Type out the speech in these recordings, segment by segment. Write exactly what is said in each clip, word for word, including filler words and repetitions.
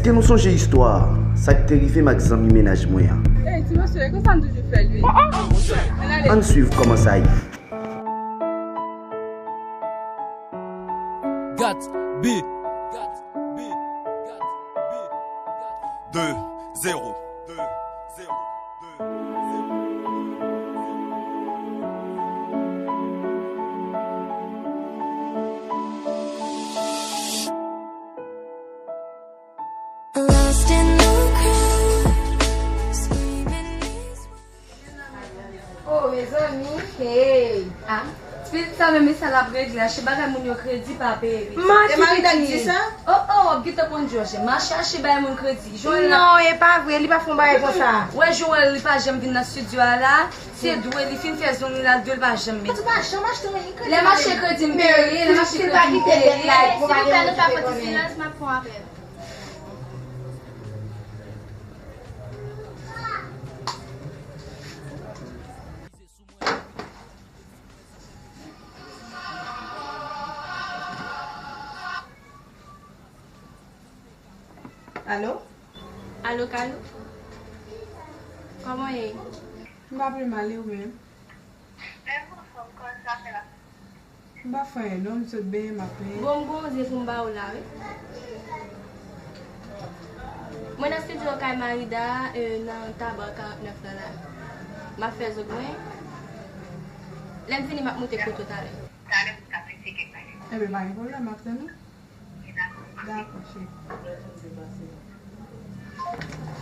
Èske nou sonje istwa sa k te rive m ak zanmi mennaj mwen an? Ey, ti mesye, e konsa n toujou fè l, wi. Ann ale. Ann swiv kòman sa ye. Gat B. Gat B. Gat B. De zewo. De zewo. Lost in the crowd, screaming these words. Oh, mezanmi, hey. Ah, ti pitit sa menm, e sa l ap regle, achte bagay moun yo kredi pa peye, pitit. Manti, e Marida ki di sa? Oh, oh, w ap gentan konn Jòj. M a chache bay moun kredi. Joël la. Non, e pa vre, li pa fè yon bagay konsa. Wè, Joël, li pa janm vin nan estidyo a la. Se dwe, li fin fè zong li la, dwe, li pa janm vin. Ou pa janm achte yon kredi. Lè m achte kredi, m peye, lè m achte kredi, m peye. Silvouplè, nou pa fè silans, m ap pran apèl. Alo? Alo, Kalou? Kòman w ye? M pa pi mal, e ou menm? M pa fè anyen non, m sot benyen, m ap benyen. Bon, m gon zen pou m ba ou la, wi. Mwen nan estidyo kay Marida, e, nan Taban karant nèf la la. M ap fè zong mwen. Lè m fini, m ap moute kote w talè. Talè pou ta fè kèk bagay. Enben, pa gen pwoblèm, m ap tann ou. Dakò, cheri.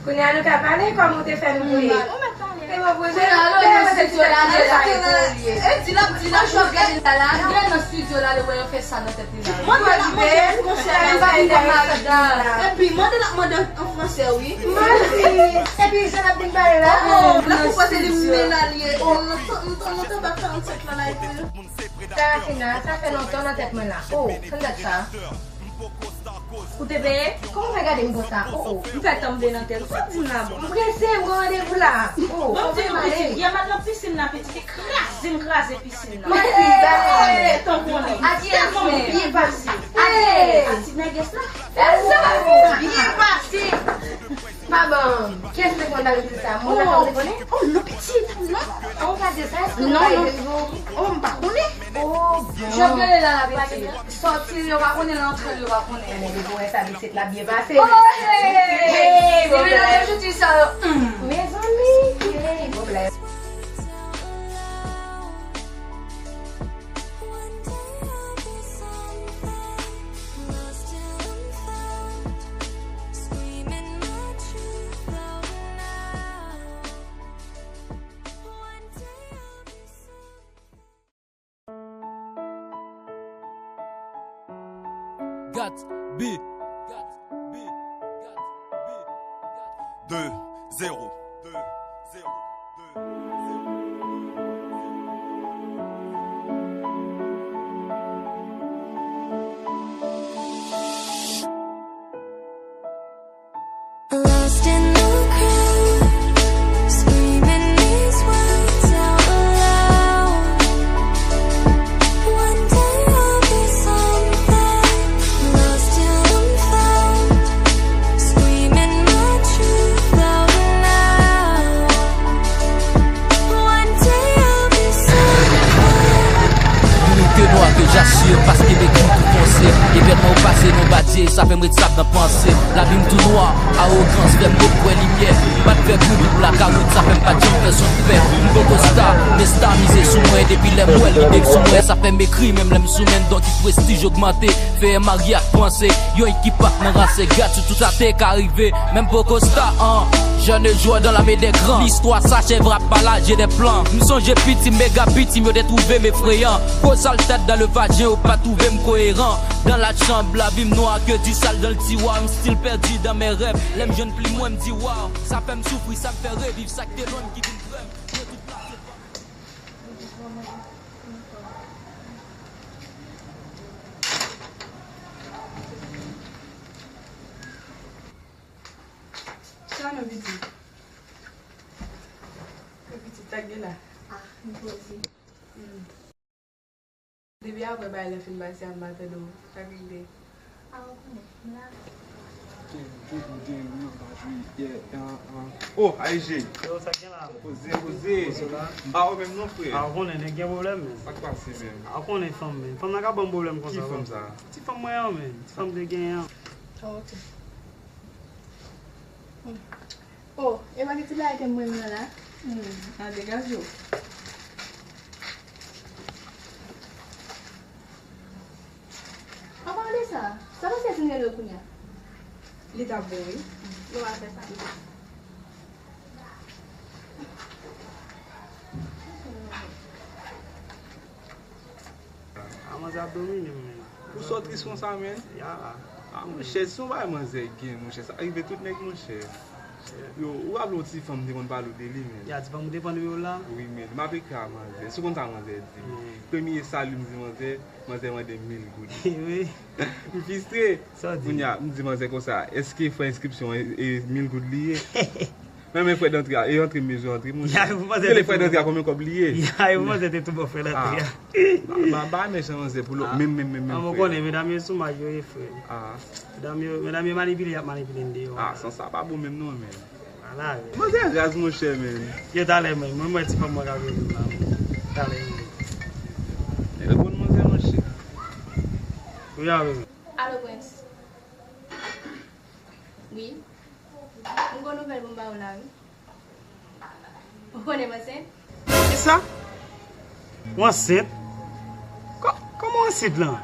Kounye a nou ka pale kòman w te fè nou voye. Ou mèt pale. E bon, pwoje. Kounye a, lè w nan estidyo la, lè sa e pou ou ye. E di l ap di la, jòf gade la, la, lè nan estidyo la, lè wè yo fè sa nan tèt li la. Mande l ap mande pou konsèy. Li pa vin kòm Marida. Epi, mande l ap mande an fransè, wi. Manti. Epi, jan l ap vin pale la. Oh, la pou pase li men la, li ye. Oh, m t, m t, m t anba karannsenk lan la, epi. Sarafina, sa fè lontan nan tèt mwen la. Oh, tann dat sa. Ou te peye? Kòman w fè gade m konsa? Oh, oh. M fè tann m vle nan tèt ou. Sa w di m la, bon? M prese, m gen randevou la. Oh, bon, m di nou pitit, yè m al nan pisin la, pitit, e kraze m kraze pisin la. Mwen di, ba mwen. Tankou mwen. A kiyès menm? Byen pase. A kiyès? A ti nègès la. Fè sa, byen pase. Pa ban m. Kiyès te konn bagay sa? Mwen pa konn te konnen? Oh, non, pitit, non. Oh, pa di sa, èske ou pa ede nou? Oh, m pa konnen. Oh, bon. Jòf gade la, la, pitit. Sòti l, yo pa konnen l, antre l, yo pa konnen. Enben, depi w wè sa, pitit la byen pase. Oh, hey! Hey, depi lè yo di sa, yo, hmm. Mezanmi, hey, pwoblèm. One day I'll be something, lost till I'm found, screaming my truth out loud. One day I'll be something. Gat B. Gat B. Gat B. De zewo. De zewo. Lost in the crowd, screaming these words out loud. One day I'll be something, lost till I'm found, screaming my truth out loud. One day I'll be something. Youn ke nwa ke jasye, paske m ekri tou fonse. Evènman yo pase nan badye, sa fè m ret sab nan panse. Lavi m tou nwa, awogans fè m ret kwè limyè. M pa t fè gou pou blakawout, sa fè m pa t janm fè son fè. M poko sta, men sta mize sou mwen. Depi lè m wè l, li dek sou mwen. Sa fè m ekri, menm lè m sou menn, donk ki prestij ogmante. Fè marye ak panse, yon ekip ak nan rase gad sou tout sa te ka rive. Menm poko sta, an, jèn jwè dan lame dè gran. Listwa sa chèv rap pa laje dè plan. M sonje piti m, mega piti m, yo te twouve m efreyan. Kozal tèt dan le vajen, yo pa twouve m koyeran. Dan la chanb, lavi m nwa ke di sal dan l tiwa. M still pèdi dan mè rèv. Lè m jwenn plim mwen, m di waw. Sa fè m soufri, sa m fè reviv, sa k te lwen m ki vin prè m. Yo tout plase pa. Sa non, pitit? Pitit, sa k gen la? Ah, m poze. Hmm. Depi apre bagay la fin pase a, m pa tande w. Sa k regle? Ah, ou konnen, m la. Oh, A E G. Yo, sa k gen la? Poze, poze. Poze la. M pa wè menm non, frè. A, ou konnen, nèg gen pwoblèm, men. Sa k pase, men? A, ou konnen fanm, men. Fanm nan ka ban m pwoblèm konsa. Ki fanm sa? Ti fanm mwen an, men. Ti fanm te genyen an. Ah, ok. Hmm. Oh, e pa gen ti bagay ke m renmen an la? Hmm, a degaje w. An palan de sa, sa pase si n rele yo kounya? Li t ap bon, wi. Nou al fè sa. A, manzè ap domine m, men. Pou sa w tris konsa, men? Ya. A, monchè, si yon bagay manzè gen, monchè, sa rive tout nèg, monchè. Yo, ou raple yon ti fanm te konn pale w de li, men? Ya, ti fanm ou te pran nimewo l la? Wi, men, m ap ekri a manzè. Si w konn sa manzè di m. Premye sali m di manzè, manzè mande m mil goud. Wi. M fristre. Sa w di? Kounye a, m di manzè konsa, èske frè enskripsyon e, e mil goud li ye? Men, men frè dantre a, e antre m bezwen antre, monchè. Ya, pou manzè te tou bon. Rele frè dantre a konbyen kòb li ye? Ya, e pou manzè te tou bon frè dantre a. Ah. Ba, ba, ba mechan manzè pou lòt. Ah. Menm, menm, menm, menm frè. Ah, mwen konnen, medam yo sou mag yo ye, frè. Ah. Medam yo, medam yo manipile, y ap manipile n deyò. Ah, san sa pa bon menm non, men. Ala, men. Manzè raz, monchè, men. Yo, talè, men. Mwen, mwen, ti fanm mwen ka vini la, men. Talè, men. Nèg la konn manzè, monchè. Wi, a, wi. Alo, Prince. Wi. M gon nouvèl pou m ba w la, wi. Ou konnen m ansent? Kisa? Ou ansent? Kò-, kòman ou ansent lan?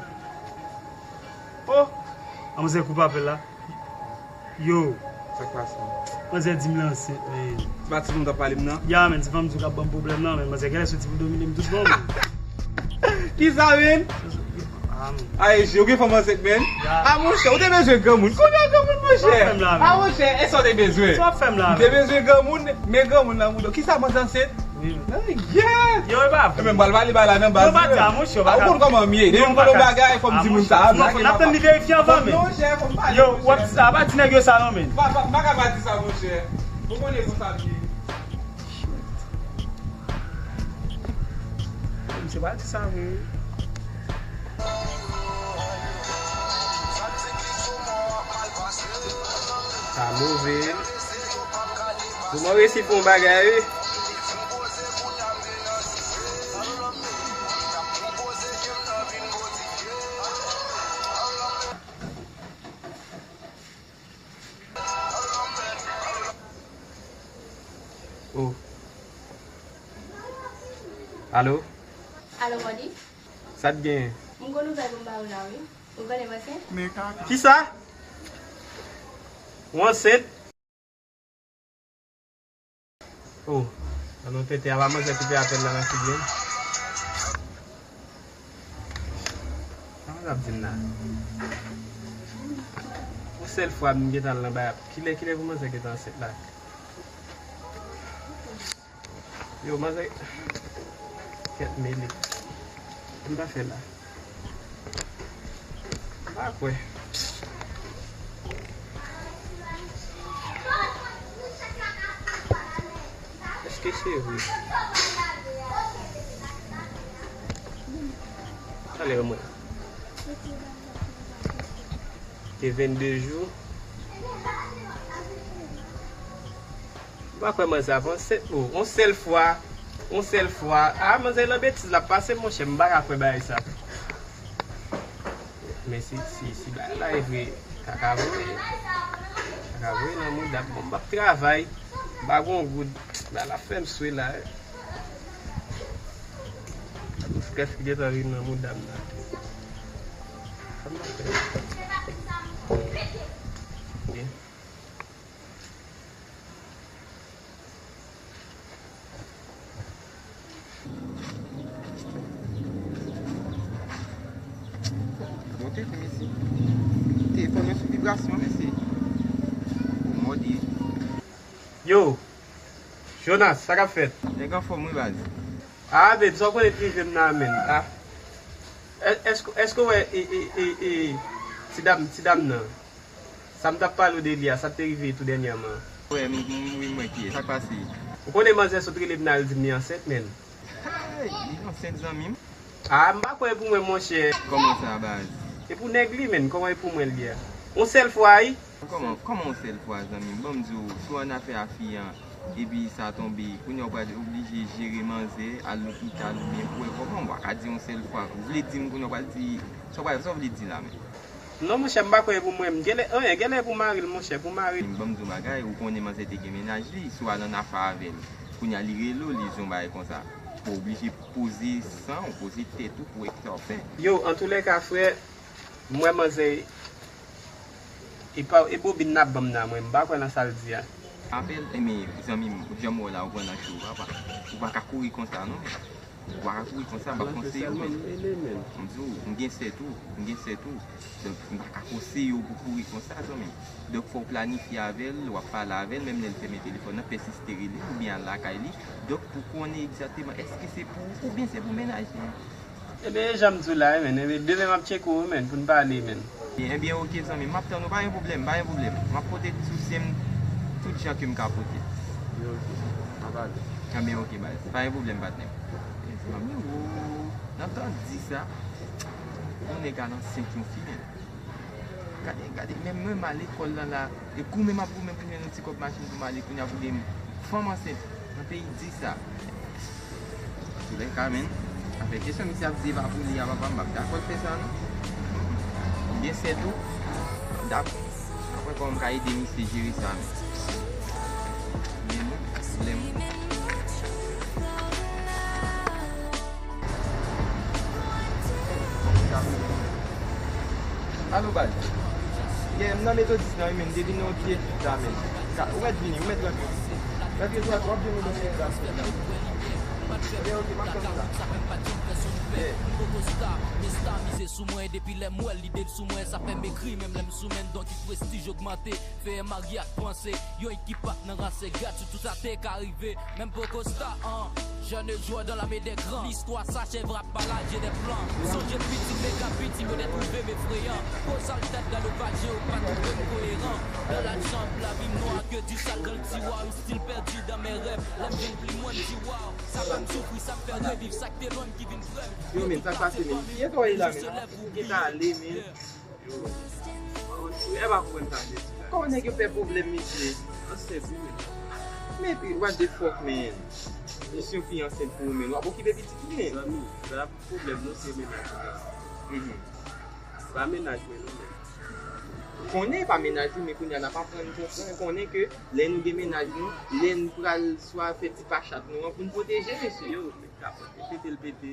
Oh! Manzè koupe apèl la. Yo. Sa k pase? Manzè di m li ansent, men. Se pa ti fanm k ap pale m nan? Ya, men, ti fanm di w k ap ban m pwoblèm nan, men manzè genlè soti pou domine m tout bon, men. Kisa, men? Ah, men. Ay, je, ou gen fanm ansent, men? Ya. Ah, monchè, ou te bezwen granmoun. Kounye a granmoun, monchè. Sa w ap fè m la, men? Ah, monchè, e sa w te bezwen? Sa w ap fè m la, men? Ou te bezwen granmoun, men granmoun nan mouda w. Kisa, manzè ansent? Wi. Ay, yes! Yo, e pa vre. Ebyen, m pral pale bagay la nan baz. Yo, pa di sa, monchè, yo pa ka. Ah, ou konn kòman m ye. Depi m konn yon bagay, fò m di moun sa. N ap tann li verifye anvan, men. Monchè, fò m pale, monchè. Yo, w ap di sa, pa di nèg yo sa, non, men. Pa, pa, m pa ka pa di sa, monchè. Ou konnen konsa m ye. Misye pa di sa vre. Sa move. Kouman resi fè yon bagay, wi? Oh. Alo? Alo, Modi? Sa t genyen? M gon nouvèl pou m ba ou la, wi. Ou konnen m ansent? Kisa? Ou ansent? Oh, nan non tenten, a pa manzè ki fè apèl la nan figi m. Sa manzè ap di m la? Yon sèl fwa m gentan al nan bay ap. Kilè, kilè pou manzè gentan ansent la? Yo, manzè. Kèt mele. Sa m ta fè la? M pa kwè. Èske se vre? Talè mwen. Te vennde jou. M pa kwè manzè ap ansent, o. Yon sèl fwa, yon sèl fwa. A, manzè nan betiz l ap pase, monchè, m pa ka kwè bagay sa. Men si, si, si bagay la e vre, kaka voye. Kaka voye nan mouda m. Bon, m p ap travay. M pa gon goud. Bagay la fè m swe la. Gad yon strès ki gentan vin nan mouda m la. Sa m ap fè? Ok. Bon, te vin isi. Telefòn mwen sou vibrasyon, mesye. Bon, mòdi. Yo, Jonas, sa k ap fèt? Nèg anfòm wi, baz. Ah, babe, sa w konnen k rive m nan, menn. Ah. È-, èske, èske w wè, e, e, e, e, ti dam, ti dam nan? Sa m t ap pale w de li a, sa k te rive tou dènyèman. Wè, m, m, wi, m wè ki ye. Sa k pase? Ou konnen manzè sot rele m nan, l di m li ansent, menn. Hey, li ansent, zanmi m? Ah, m pa kwè e pou mwen, monchè. Kòman sa, baz? E pou nèg li, menn. Kòman e pou mwen l ye a? Yon sèl fwa, wi. Kòman, kòman yon sèl fwa, zanmi m? Ban m di w, si w annafè a fi an, epi sa tonbe, kounye a w pral oblije jere manzè, al lopital oubyen pou wè kòman, w pa ka di yon sèl fwa. Ou vle di m kounye a w pral di, sa w pral, sa w vle di la menm? Non, monchè, m pa kwè e pou mwen. M genlè, anyen, genlè e pou mari l, monchè, pou mari l. Ban m di w bagay, ou konnen manzè te gen mennaj li, si w al annafè avè l, kounye a li rele w, li di yon bagay konsa. Ou oblije poze san w, poze tèt ou pou wè kisa w ap fè. Yo, antoulèka, frè, m wè manzè, e pa, e bobin n ap ban m nan mwen, m pa kwè nan sa l di a. Apèl, enben, zanmi m, jan m wè w la, ou pran nan cho, papa. Ou pa ka kouri konsa, non. Ou pa ka kouri konsa, m ap konseye w, men. M di w, m gen sè tou, m gen sè tou. Donk, m pa ka konseye w pou kouri konsa, zanmi m. Donk, fò w planifye avè l, w ap pale avè l, menm lè l fèmen telefòn nan, pèsiste rele l, oubyen al lakay li. Donk, pou konnen egzakteman, èske se pou ou, oubyen se pou mennaj li. Ebyen, e jan m di w la, wi, men. Ebyen, demen m ap tcheke w, wi, men, pou n pale, men. Ebyen, oke, zanmi m, m ap tann ou, pa gen pwoblèm, pa gen pwoblèm. M ap pote ti soutyen m tout jan ke m ka pote. Ebyen, oke, n ap pale. Ebyen, oke, baz, pa gen pwoblèm, patnè m. Zanmi, wo, nan tan di sa, yon nèg al ansent yon fi, men. Gade, gade, menm mwen, m al lekòl la, la, e goumen m ap goumen pou jwenn yon ti kòb machin pou m ale, kounye a pou gen fanm ansent nan peyi di sa. Antoulèka, men, afè kesyon misye ap di e pa pou li a, papa, m p ap dakò l fè sa, non. Byen sèt ou, m dakò. Apre, kòman m ka ede misye jere sa, men. Men, non, pwoblèm. Alo, baz. Yeah, m nan Metodis nan, wi, men, depi nan yon ti etid la, men. Ou mèt vini, ou mèt rantre. Rantre sou w ap jwenn yon bon etid la. Ok, ok, m ap tann ou la. Yeah. Mize sou mwen, depi lè m wè l, lide l sou mwen, sa fè m ekri, menm lè m sou menn, donk prestij ogmante. Fè marye ak panse, yon ekip ak nan rase gad sou tout sa te ka rive. Menm poko sta an, jeune joueur dans l'armée des grands. Listwa sa chèv rap pa lage de plan. Sonje piti mega piti yo te twouve m efreyan. Kozal tèt dan le vaje yo pa twouve m koyeran. Dan la janb lavi m nwa ke di sal dan l tiwa. M still pèdi dan men rèv. Lè m vin pli mwen m di waw. Sa fè m soufri, sa m fè reviv, sa k te lwen m ki vin prè m. Yo, men, sa k pase, men? Kiyès w ye la, men? Ki ta ale, men? Yo, e pa konprann sa vle di la. Kòman nèg yo fè pwoblèm, mesye? Ansent, wi, men. Men, what the fuck, man? Jis yon fi ansent pou ou, men w ap okipe pitit ou, men. Zanmi, sa pa pwoblèm, non, se mennaj ou la. Mhm. Se pa mennaj mwen, non, men. Konnen e pa mennaj ou, men kounye a n ap aprann konprann, konnen ke lè nou gen mennaj nou, lè n pral swa fè ti pachat nou an pou n pwoteje, mesye. Yo, men kapòt, pete l pete.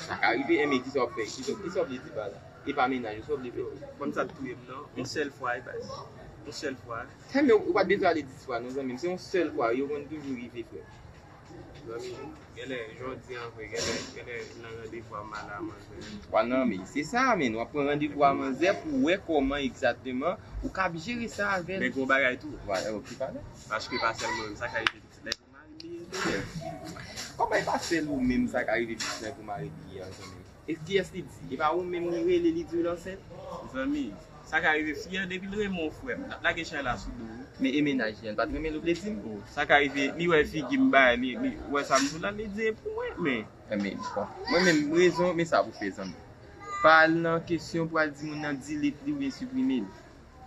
Sa ka rive, enben, kisa w ap fè? Kisa, kisa w vle di pa la? E pa mennaj ou, sa w vle fè? Yo, kòm sa t touye m nan, yon sèl fwa, e baz. Yon sèl fwa. Enben, ou pa t bezwen ale dis fwa, non, zanmi m. Se yon sèl fwa, yo konn toujou rive, frè. Zanmi m, genlè, jan w di an vre, genlè, genlè nan randevou a m al a manzè. Wa, non, men se sa, men w ap pran randevou a manzè pou wè kòman egzakteman ou kab jere sa avè l. Men gon bagay tou. Wa, ok, pa la. Paske pa sèlman menm, sa ka rive pitit. Kòman e pa sèl ou menm sa ka rive pitit la pou mari li an, zanmi? E kiyès li di? E pa ou menm li rele, li di w l ansent? Zanmi, sa ka rive fi an depi l renmen w, frè m. L ap lage chay la sou do w. Men e mennaj li an, l pa t renmen l, ou vle di m? O, sa ka rive, li wè figi m bay, li, li wè sa m di w la, li di e pou mwen, men. Enben, bon. Mwen menm, rezon, men sa pou fè, zanmi. Pa al nan kesyon pou al di moun nan delete li oubyen siprime l.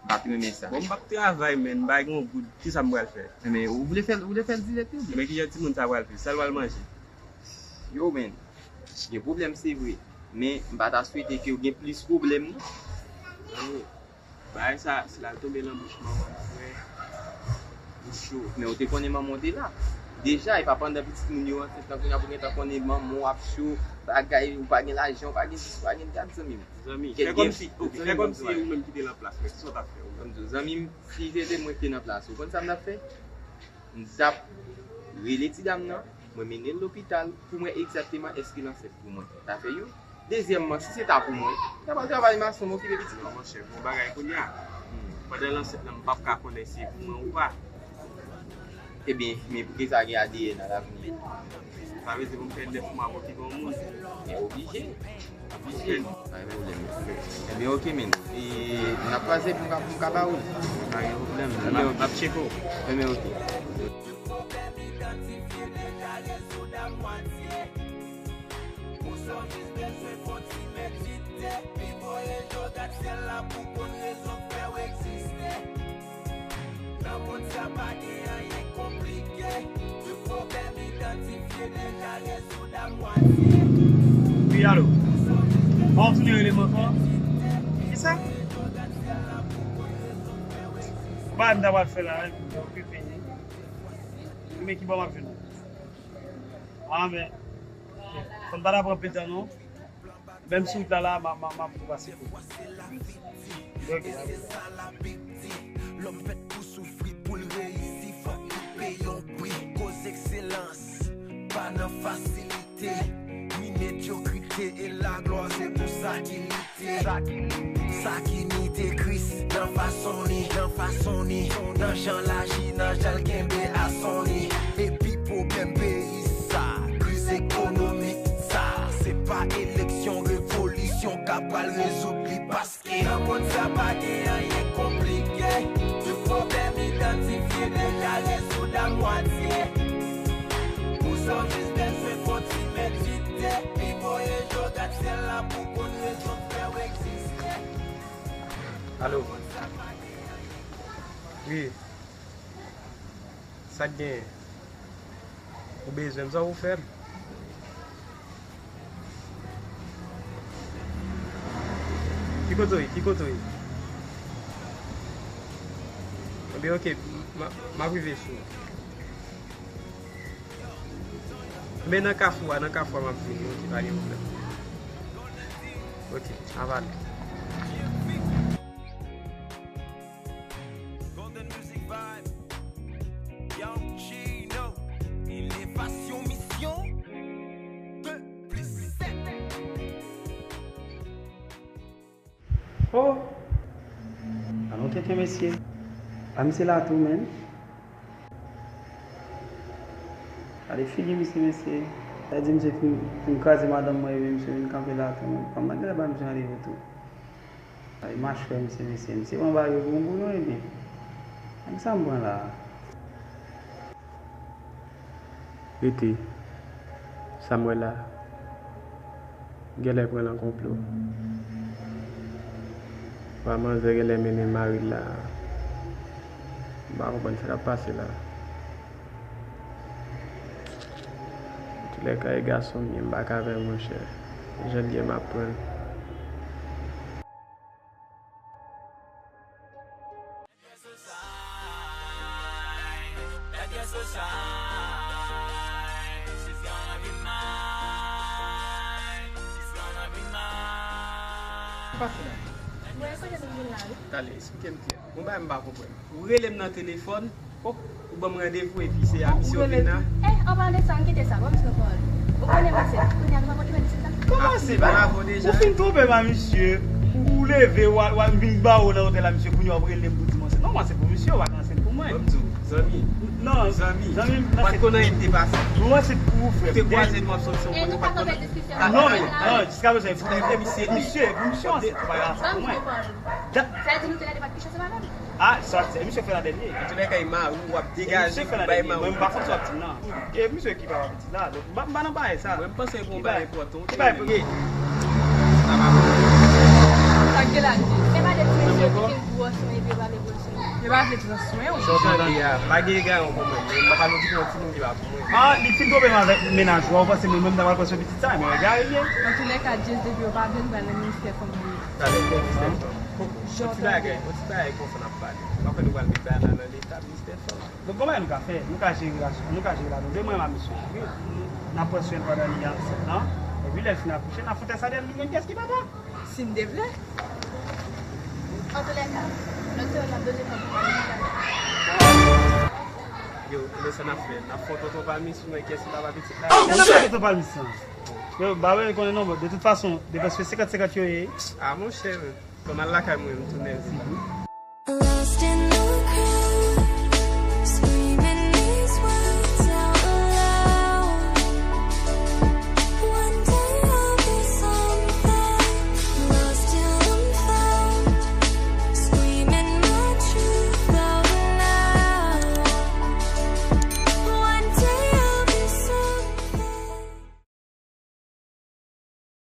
M pa t renmen sa. Bon, m p ap travay, men, m pa gen yon goud. Kisa m pral fè? Men ou vle fè l, ou vle fè l delete li? Men kijan timoun sa pral viv? Sa l pral manje? Yo, men, gen pwoblèm, se vre. Men m pa ta swete ke w gen plis pwoblèm, non. Zanmi, bagay sa, si l al tonbe nan bouch manman m, frè, ou cho. Men ou te konnen manman w te la. Deja, e pa pandan pitit moun yo ansent lan, kounye a pou gentan konnen manman w ap cho, bagay, ou pa gen lajan, ou pa gen dis, ou pa gen dat, zanmi m. Zanmi, fè kòmsi, ok, fè kòmsi se ou menm ki te nan plas mwen, kisa w t ap fè ou menm? Zanmi m, si se te mwen ki te nan plas ou, konn sa m t ap fè? M t ap rele ti dam nan, mwen mennen l lopital pou m wè egzakteman èske l ansent pou mwen. Sa fè youn. Dezyèmman, si se ta pou mwen, m t ap al travay mason, m okipe pitit mwen. Non, monchè, bon bagay kounye a. Hmm. Pandan l ansent lan, m p ap ka konnen si se pou mwen ou pa. Ebyen, men poukisa gen A D N alavni? Sa vle di pou m fè nèf mwa pou ki gon moun? Men oblije. Oblije. Pa gen pwoblèm. Ebyen, ok, men. E, n ap kwaze pou m ka, pou m ka ba ou l. Pa gen pwoblèm. Ebyen, ok. M ap tcheke w. Ebyen, ok. Pwoblèm idantifye deja rezoud a mwatye. Ou se w jis bezwen fon ti medite. Pi voye je w gad syèl la pou konn rezon k fè w egziste. Wi, alo. Bon, w tounen rele m ankò. Kisa? Ou pa wè m ta pral fè la, epi m okipe. Men ki bò m ap jwenn ou? A, men, fò n pa ta pran pè tan, non. Menm sou wout la, la, m a, m a, m a pase tou. Ok, dakò. Lòm fèt pou soufri, pou l reyisi, fòk li peye yon pri. Koz ekselans pa nan fasilite, ni medyokrite, e laglwa se pou sa ki lite. Sa ki, sa ki nite Kris nan fason ni, nan fason ni, nan jan l aji, nan jan l kenbe ason ni. Epi pwoblèm peyi sa, kriz ekonomik sa, se pa eleksyon, revolisyon k ap pral rezoud li, paske nan mond sa pa gen anyen konplike. Tout pwoblèm idantifye deja rezoud a mwatye. Pou sa w jis bezwen fon ti medite, pi voye je w gad syèl la pou konn rezon k fè w egziste. Alo. Wi. Sa k genyen? Ou bezwen m, sa w fè m? Ki kote w ye? Ki kote w ye? Ebyen, oke, m, m, m ap rive sou ou. Men nan kafou a, nan kafou a, m ap vini, oke, pa gen pwoblèm. Oke, avale. Golden Music Vibe, Young Chino, Elevasyon Misyon, de plis sèt. Oh! Alon tenten mesye. A misye la tou, menn. Gade figi misye, mesye. Sa di misye fin, fin kraze madanm mwen, epi misye vin kanpe la tou, menn. Kòman gade ba misye randevou tou? Ay, machwè misye, mesye. Misye pran bagay yo pou yon boulon, ebyen. Nèg sa m pran la a. Rete. Sa m wè la a. Genlè pran nan konplo. Wa manzè genlè mennen mari l la. M pa konprann sa k ap pase la. Antoulèka, e gason m ye, m pa ka avè l, monchè. Jan l ye, m ap pran l. Pase la. Mwen, kote nou vin la, wi. Talè, eksplike m klè. Gon bagay m pa konprann. Ou rele m nan telefòn, oh, ou ban m randevou, epi se a misye ou vin la. Eh, an palan de sa, ann kite sa, ban m di nou pawòl. Ou konnen pase, kounye a nou pa konn jwenn, se sa? Kòman se pa avè w deja? Ou fin twonpe m a misye, ou leve, w al, w al vin ba w nan otèl la, misye, kounye a w ap rele m pou di m ansent. Non, m ansent pou misye, ou pa ka ansent pou mwen. Ban m di w, zanmi. Non, zanmi, zanmi, m pa t konn anyen ki te pase. Ou ansent pou ou, frè m. Ou te kwaze m, w ap sòti yon moun, ou pa t konn. Non, non, jiska prezan, e pou misye, misye, e pou misye ansent, ou pa ka ansent pou mwen. Sa vle di nou te la de pa t pi chans se pa menm? Ah, sa, se misye fè la dènye. Antoulèka, e mari w ap degaje pou bay mari w. Mwen, m pa konn sa w ap di m nan. E misye ki pa apetit la, donk, m pa, m pa nan bagay sa. Mwen, m panse yon bagay enpòtan. Ki bagay pou ye? Sa k gen la, di? Se pa de ti mesye ki fin pran swen epi yo pa vle pran swen. Yo pa vle pran swen w. Sa w tande a, pa gen egayon pou mwen. M pa pale w di yon timoun ki pa pou mwen. Ah, li fin twonpe m avèk mennaj ou, ou panse mwen menm ta pral pran swen pitit sa, men egare l ye. Antoulèka, Jess, depi yo pa vle, nou pral nan ministè fanm nou ye. Talè, ministè fanm. Yon ti bagay, yon ti bagay konsa n ap pale. M pa kwè nou pral met bagay la nan leta, ministè fanm. Donk, kòman nou ka fè? Nou ka jere la, nou ka jere la. Nou de mwen m a misye. Wi. N ap pran swen l pandan li ansent lan. Epi lè l fin akouche, n ap fout sa dèyè l, nou menm kiyès ki papa? Si n te vle. Antoulèka, doktè yo t ap bezwen fè pou mwen. Yo, konnen sa n ap fè. N ap fè yon tonton palmis pou mwen kiyès ki papa pitit la. Nan tonton palmis lan. Yo, ba wè, konnen non, bon, de tout fason, depans yo senkant senkant yo ye. Ah, monchè, men. Bon, m al lakay mwen, m tounen.